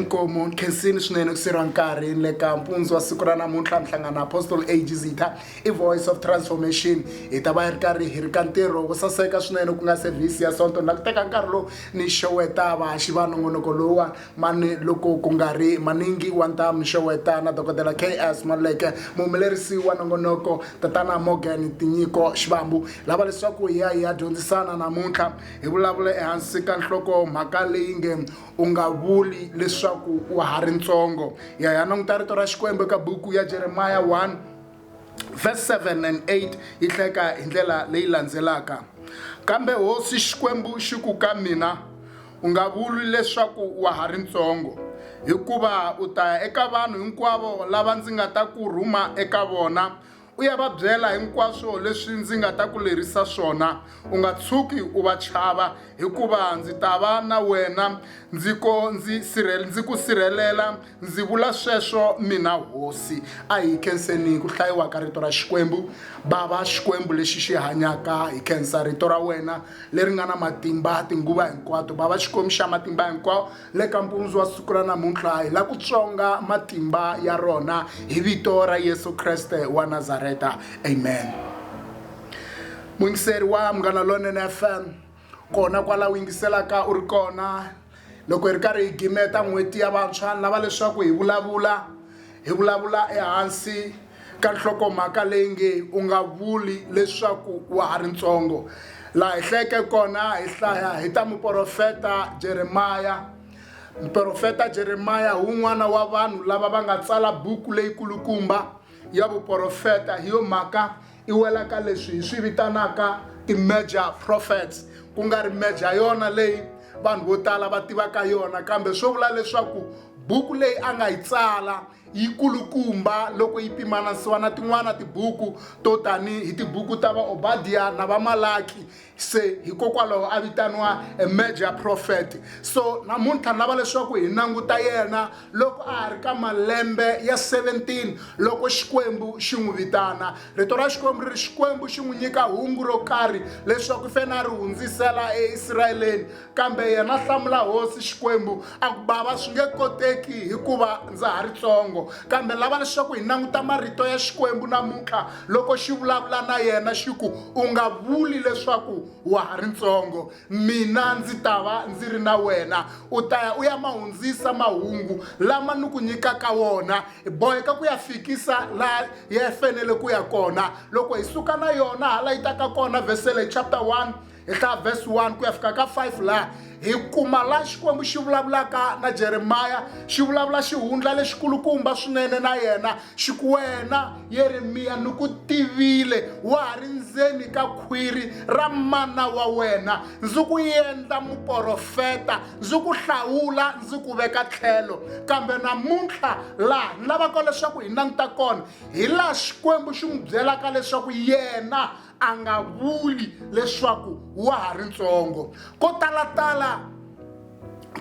Inkomu khensini swinene ku siriwa nkarhi ni le ka mpundzu wa siku ra namuntlha mihlangano Apostle AG Zitha i Voice of Transformation. Hi ta va hi ri karhi hi ri ka ntirho wo saseka swinene ku nga service ya Sonto. Ni la ku teka nkarhi lowu ni xeweta vahaxi va nongonoko lowuwa mani loko ku nga ri maningi wa ntamu ni xeweta na dokodela KS Maluleke muhumelerisi wa nongonoko tatana Morgan Tinyiko Xivambu lava leswaku hi ya hi ya dyondzisana namuntlha hi vulavula ehansi ka nhloko mhaka leyi nge u nga vuli leswaku wa ha ri ntsongo. Ya ya languta rito ra Xikwembu eka buku ya Jeremiah 1 verse 7 and 8 yi hleka hi ndlela leyi landzelaka. Kambe Hosi Xikwembu xi ku ka mina, U nga vuli leswaku wa ha ri ntsongo, hikuva u ta ya eka vanhu hinkwavo lava ndzi nga ta ku rhuma eka vona, u ya va byela hinkwaswo leswi ndzi nga ta ku lerisa swona. U nga tshuki u va chava, hikuva ndzi ta va na wena, ndzi ko ndzi ndzi ku sirhelela, ndzi vula sweswo mina Hosi. A hi khenseni ku hlayiwa ka rito ra Xikwembu. Bava Xikwembu lexi xi hanyaka, hi khensa rito ra wena leri nga na matimba tinguva hinkwato. Bava Xikwembu xa matimba hinkwawo, le ka mpundzu wa siku ra namuntlha hi lava ku tswonga matimba ya rona hi vito ra Yesu Kreste wa Nazareta. Amen. Muyingiseri wa Munghana Lonene FM, kona kwala u yingiselaka u ri kona loko hi ri karhi hi gimeta n'hweti ya vantshwa ni lava leswaku hi vulavula hi vulavula ehansi ka nhlokomhaka leyi nge u nga vuli leswaku wa ha ri ntsongo. Laha hi hlayeke kona hi hlaya hi ta muprofeta Jeremiya. Muprofeta Jeremiya hi wun'wana wa vanhu lava va nga tsala buku leyi kulukumba ya vuprofeta. Hi yo mhaka i wela ka leswi hi swi vitanaka ti-major prophets, ku nga ri major yona leyi vanhu vo tala va tivaka yona, kambe swo vula leswaku buku leyi a nga yi tsala yi kulukumba loko yi pimanisiwa na tin'wana tibuku to tani hi tibuku ta va Obadiya na va Malaki. Se hikokwalaho a vitaniwa a major prophet. So namuntlha ni lava leswaku hi languta yena loko a ha ri ka malembe ya 17 loko Xikwembu xi n'wi vitana. Rito ra Xikwembu ri ri Xikwembu xi n'wi nyika hungu ro karhi leswaku i fanele a ri hundzisela eIsrayeleni. Kambe yena a hlamula Hosi Xikwembu a ku, Bava, swi nge koteki hikuva ndza ha ri tsongo. Kambe lava leswaku hi languta marito ya Xikwembu namuntlha loko xi vulavula na yena xi ku, U nga vuli leswaku wa ha ri ntsongo, mina ndzi ta va ndzi ri na wena. U ta ya u ya ma hundzisa mahungu lama ni ku nyikaka wona. Hi boheka ku ya fikisa laha ya fanele ku ya kona. Loko hi suka na yona hala yi taka kona vhese leyi, chapter 1, Hi hlaya verse 1 ku ya fika ka 5 laha hi kuma laha Xikwembu xi vulavulaka na Jeremiya, xi vulavula xihundla lexikulukumba swinene na yena, xi ku, Wena Yeremiya, ni ku tivile wa ha ri ndzeni ka khwiri ra mana wa wena, ndzi ku endla muprofeta, ndzi ku hlawula, ndzi ku veka tlhelo. Kambe namuntlha laha ni lavaka leswaku hi languta kona, hi laha Xikwembu xi n'wi byelaka leswaku yena a nga vuli leswaku wa ha ri ntsongo. Ko tala-tala,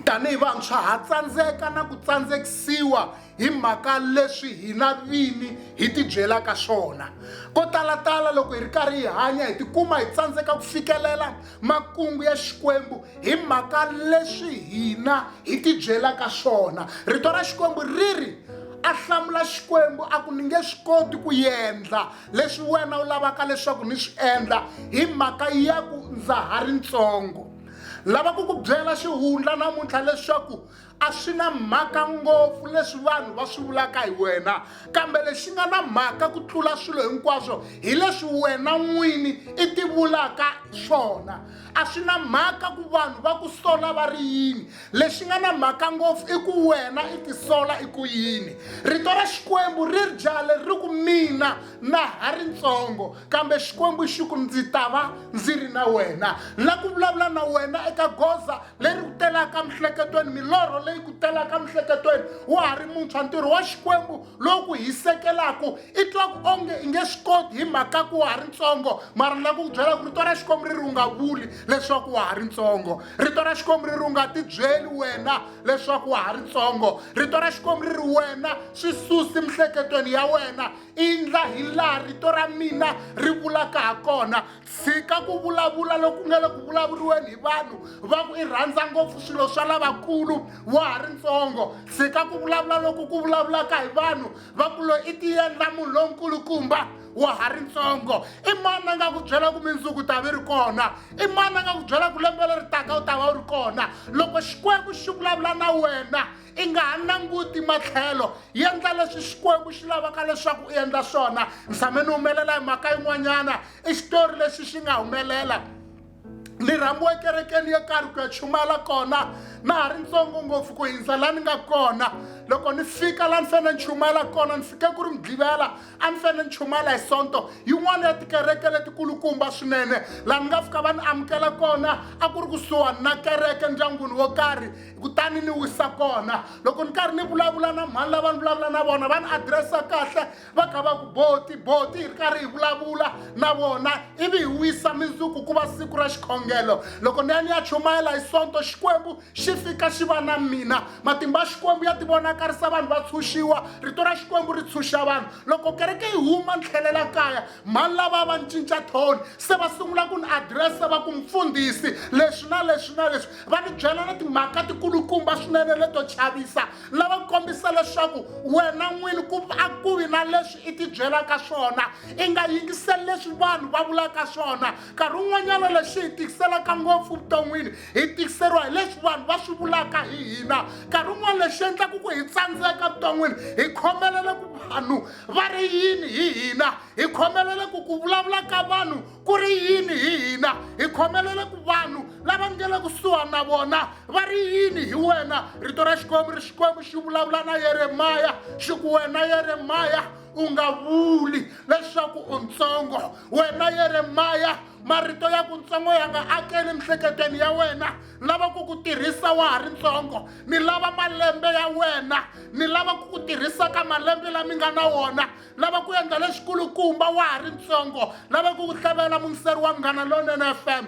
tanihi vantshwa ha tsandzeka na ku tsandzekisiwa hi mhaka leswi hina vini hi tibyelaka swona. Ko tala-tala loko hi ri karhi hi hanya hi tikuma hi tsandzeka ku fikelela makungu ya Xikwembu hi mhaka leswi hina hi tibyelaka swona. Rito ra Xikwembu ri ri, A hlamula Xikwembu a ku, Ni nge swi koti ku endla leswi wena u lavaka leswaku ni swi endla hi mhaka ya ku ndza ha ri ntsongo. Lava ku ku byela xihundla namuntlha leswaku a swi na mhaka ngopfu leswi vanhu va swi vulaka hi wena, kambe lexi nga na mhaka ku tlula swilo hinkwaswo hi leswi wena n'wini i tivulaka swona. A swi na mhaka ku vanhu va ku sola va ri yini, lexi nga na mhaka ngopfu i ku wena i tisola i ku yini. Rito ra Xikwembu ri ri jaha leri ri ku, Mina na ha ri ntsongo, kambe Xikwembu xi ku, Ndzi ta va ndzi ri na wena. Ni lava ku vulavula na wena eka goza leri ku telaka emihleketweni, milorho leyi ku telaka emihleketweni wa ha ri muntshwa, ntirho wa Xikwembu lowu ku hisekelaka, i twa ku onge i nge swi koti hi mhaka ku wa ha ri ntsongo, mara ni lava ku ku byela ku rito ra Xikwembu ri ri u nga vuli leswaku wa ha ri ntsongo. Rito ra Xikwembu ri ri u nga tibyeli wena leswaku wa ha ri ntsongo. Rito ra Xikwembu ri ri wena swi susi mihleketweni ya wena, endla hi laha rito ra mina ri vulaka ha kona. Tshika ku vulavula loku nga le ku vulavuriweni hi vanhu va ku i rhandza ngopfu swilo swa lavakulu. Wa ha ri ntsongo. Tshika ku vulavula loku ku vulavulaka hi vanhu va ku loyi i tiendla munhu lonkulukumba. Wa ha ri ntsongo. I mani a nga ku byela ku mindzuku ta vi ri kona? I mani a nga ku byela ku lembe leri taka u ta va u ri kona? Loko Xikwembu xi vulavula na wena, i nga ha languti matlhelo. Endla leswi Xikwembu xi lavaka leswaku u endla swona. Ni tshame ni humelela hi mhaka yin'wanyana. I xitori lexi xi nga humelela. Ni rhambiwe ekerekeni yo karhi ku ya chumayela kona. Na ha ri ntsongo ngopfu ku hindza laha ni nga kona. Loko ni fika laha ni fanele ni chumayela kona, ni fike ku ri Mugqivela, a ni fanele ni chumayela hi Sonto. Yin'wana ya tikereke letikulukumba swinene laha ni nga fika va ni amukela kona a ku ri kusuhani na kereke ndyangwini wo karhi, kutani ni wisa kona. Loko ni karhi ni vulavula na mhani lava ni vulavula na vona, va ni adirese kahle, va kha va ku boti boti, hi ri karhi hi vulavula na vona, ivi hi wisa mindzuku ku va siku ra xikhongelo. Loko ni ya ni ya chumayela hi Sonto, Xikwembu xi fika xi va na mina. Matimba ya Xikwembu ya tivonakarisa, vanhu va tshunxiwa. Rito ra Xikwembu ri tshunxa vanhu. Loko kereke yi huma ni tlhelela kaya, mhani lava va ni cinca thoni, se va sungula ku ni adirese va ku mfundhisi leswi na leswi na leswi. Va ni byela na timhaka tikulukumba swinene leto chavisa, lava kombisa leswaku wena n'wini ku a ku vi na leswi i tibyelaka swona. I nga yingiseli leswi vanhu va vulaka swona. Nkarhi wun'wanyana lexi hi tikiselaka ngopfu vuton'wini, hi tikiseriwa hi leswi vanhu va swi vulaka hi hina. Nkarhi wun'wana lexi endlaka ku hi tsandzeka vuton'wini, hi khomelela ku vanhu va ri yini hi hina, hi khomelela ku ku vulavula ka vanhu ku ri yini hi hina, hi khomelela ku vanhu lava nge le kusuhani na vona va ri yini hi wena. Rito ra Xikwembu ri Xikwembu xi vulavula na Yeremiya xi ku, wena Yeremiya, u nga vuli leswaku u ntsongo. Wena Yeremiya, marito ya ku ntsongo ya nga akeli miehleketweni ya wena. Ni lava ku ku tirhisa wa ha ri ntsongo. Ni lava malembe ya wena, ni lava ku ku tirhisa ka malembe lama nga na wona. Lava ku endla lexikulukumba wa ha ri ntsongo. Lava ku ku hlevela muyingiseri wa Munghana Lonene FM.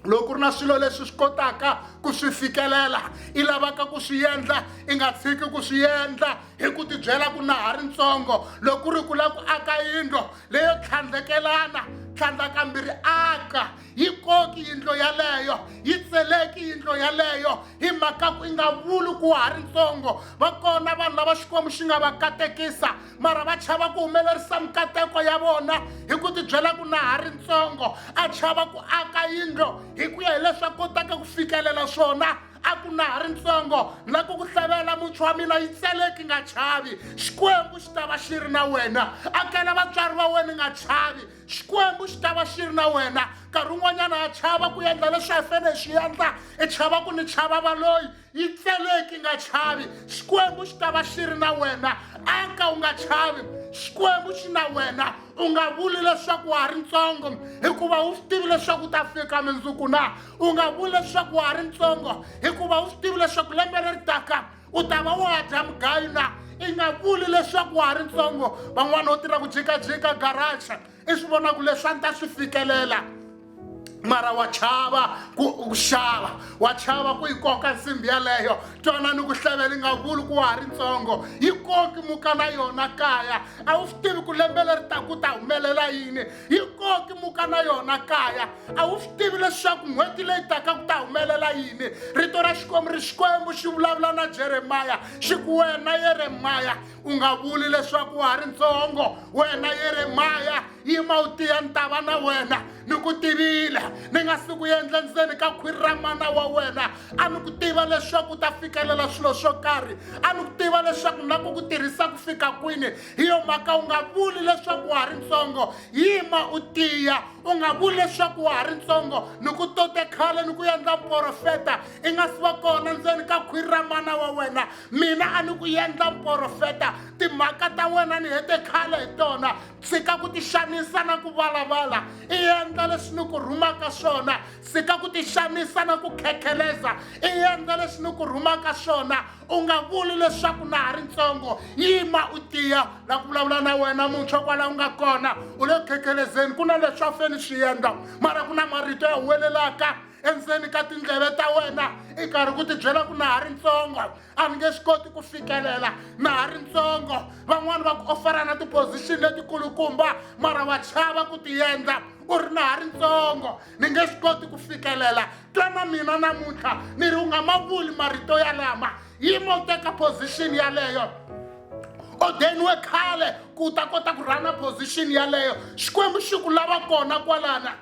Loko ku ri na swilo leswi swi kotaka ku swi fikelela, i lavaka ku swi endla, i nga tshiki ku swi endla hi ku tibyela ku na ha ri ntsongo. Loko ku ri ku lava ku aka yindlu leyo tlhandlekelana, tlhandlakambirhi aka. Yi koki yindlu yaleyo, yi tseleki yindlu yaleyo, hi mhaka ku i nga vuli ku wa ha ri ntsongo. Va kona vanhu lava Xikwembu xi nga va katekisa, mara va chava ku humelerisa mikateko ya vona hi ku tibyela ku na ha ri ntsongo. A chava ku aka yindlu hi ku ya hi leswi a kotaka ku fikelela swona, a ku na ha ri ntsongo. Ni lava ku ku hlevela muntshwa wa mina, yi tseleki, nga chavi, Xikwembu xi ta va xi ri na wena. Akela vatswari va wena, nga chavi, Xikwembu xi ta va xi ri na wena. Nkarhi wun'wanyana ha chava ku endla leswi a hi fanele hi swi endla, i chava ku ni chava valoyi. Yi tseleki, nga chavi, Xikwembu xi ta va xi ri na wena. Aka u nga chavi, Xikwembu xi na wena. U nga vuli leswaku wa ha ri ntsongo, hikuva u swi tivi leswaku u ta fika mindzuku na. U nga vuli leswaku wa ha ri ntsongo, hikuva u swi tivi leswaku lembe leri taka u ta va wa dya mugayo na. I nga vuli leswaku wa ha ri ntsongo. Van'wana wo tirha ku jikajika garage, i swi vona ku leswi a ni ta swi fikelela, mara wa chava ku xava, wa chava ku yi koka nsimbi yaleyo. Twana ni ku hlevela, i nga vuli ku wa ha ri ntsongo. Yi koki muka na yona kaya, a wu swi tivi ku lembe leri taka ku ta humelela yini. Yi koki muka na yona kaya, a wu swi tivi leswaku n'hweti leyi taka ku ta humelela yini. Rito ra Xikwembu ri Xikwembu xi vulavula na Jeremiya xi ku, wena Yeremiya, u nga vuli leswaku wa ha ri ntsongo. Wena Yeremiya, yima u tiya, ni ta va na wena. Ni ku tivile ni nga si ku endla ndzeni ka khwiri ra mana wa wena. A ni ku tiva leswaku u ta fikelela swilo swo karhi, a ni ku tiva leswaku na ku ku tirhisa ku fika kwini. Hi yo mhaka u nga vuli leswaku wa ha ri ntsongo. Yima u tiya, u nga vuli leswaku wa ha ri ntsongo. Ni ku tote khale ni ku endla muprofeta, i nga si va kona ndzeni ka khwiri ra mana wa wena. Mina a ni ku endla muprofeta. Timhaka ta wena ni hete khale hi tona. Tshika ku tixanisa na ku valavala, i endla leswi ni ku rhumaka swona. Tshika ku tixanisa na ku khekheleza, i endla leswi ni ku rhumaka swona. U nga vuli leswaku na ha ri ntsongo. Yima u tiya. La ku vulavula na wena muntshwa kwala u nga kona, u le ku khekhelezeni, ku na leswi a feni swi endla, mara ku na marito ya huwelelaka endzeni ka tindleve ta wena, i karhi ku tibyela ku na ha ri ntsongo, a ni nge swi koti ku fikelela, na ha ri ntsongo. Van'wani va ku ofara na ti-position letikulukumba, mara wa chava ku ti endla. U ri na ha ri ntsongo, ni nge swi koti ku fikelela. Twana mina namuntlha ni ri u nga ma vuli marito yalama. Yima u teka position yaleyo. Ordeniwe khale ku u ta kota ku rhana position yaleyo. Xikwembu xi ku lava kona kwalana.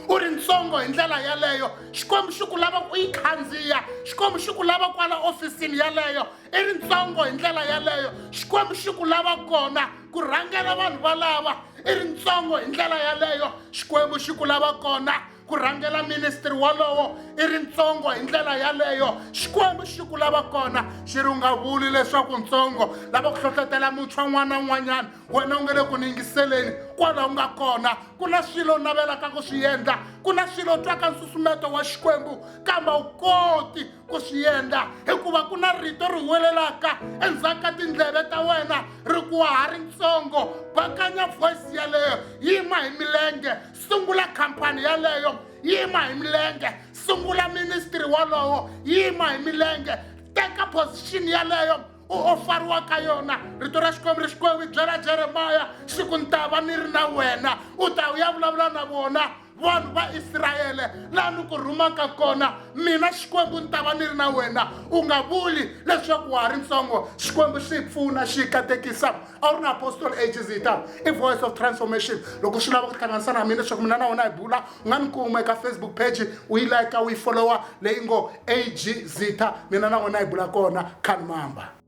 U ri ntsongo hi ndlela yaleyo, Xikwembu xi ku lava u yi khandziya. Xikwembu xi ku lava kwala ofisini yaleyo. I ri ntsongo hi ndlela yaleyo, Xikwembu xi ku lava kona ku rhangela vanhu valava. I ri ntsongo hi ndlela yaleyo, Xikwembu xi ku lava kona ku rhangela ministry walowo. I ri ntsongo hi ndlela yaleyo, Xikwembu xi ku lava kona. Xi ri u nga vuli leswaku ntsongo. Lava ku hlohlotela muntshwa un'wana na un'wanyana, wena u nga le ku ni yingiseleni kwala u nga kona. Ku na swilo u navelaka ku swi endla, ku na swilo u twaka nsusumeto wa Xikwembu, kambe a wu koti ku swi endla hikuva ku na rito ri huwelelaka endzhaku ka tindleve ta wena ri ku wa ha ri ntsongo. Bakanya voice yaleyo, yima hi milenge, sungula khampani yaleyo, yima hi milenge, sungula ministry walowo, yima hi milenge, teka position yaleyo u ofariwa ka yona. Rito ra Xikwembu ri Xikwembu byela Jeremiya xi ku ni ta va ni ri na wena, u ta u ya vulavula na vona vanhu va Israyele laha ni ku rhumaka kona. Mina Xikwembu ni ta va ni ri na wena. U nga vuli leswaku wa ha ri ntsongo. Xikwembu xi hi pfuna, xi hi katekisa. A wu ri na Apostle AG Zita, i Voice of Transformation. Loko swi lava ku tihlanganisa na mina leswaku mina na wena hi bula, u nga ni kuma eka Facebook page, u yi like, u yi followa, leyi ngo AG Zita. Mina na wena hi bula kona. Khanimamba.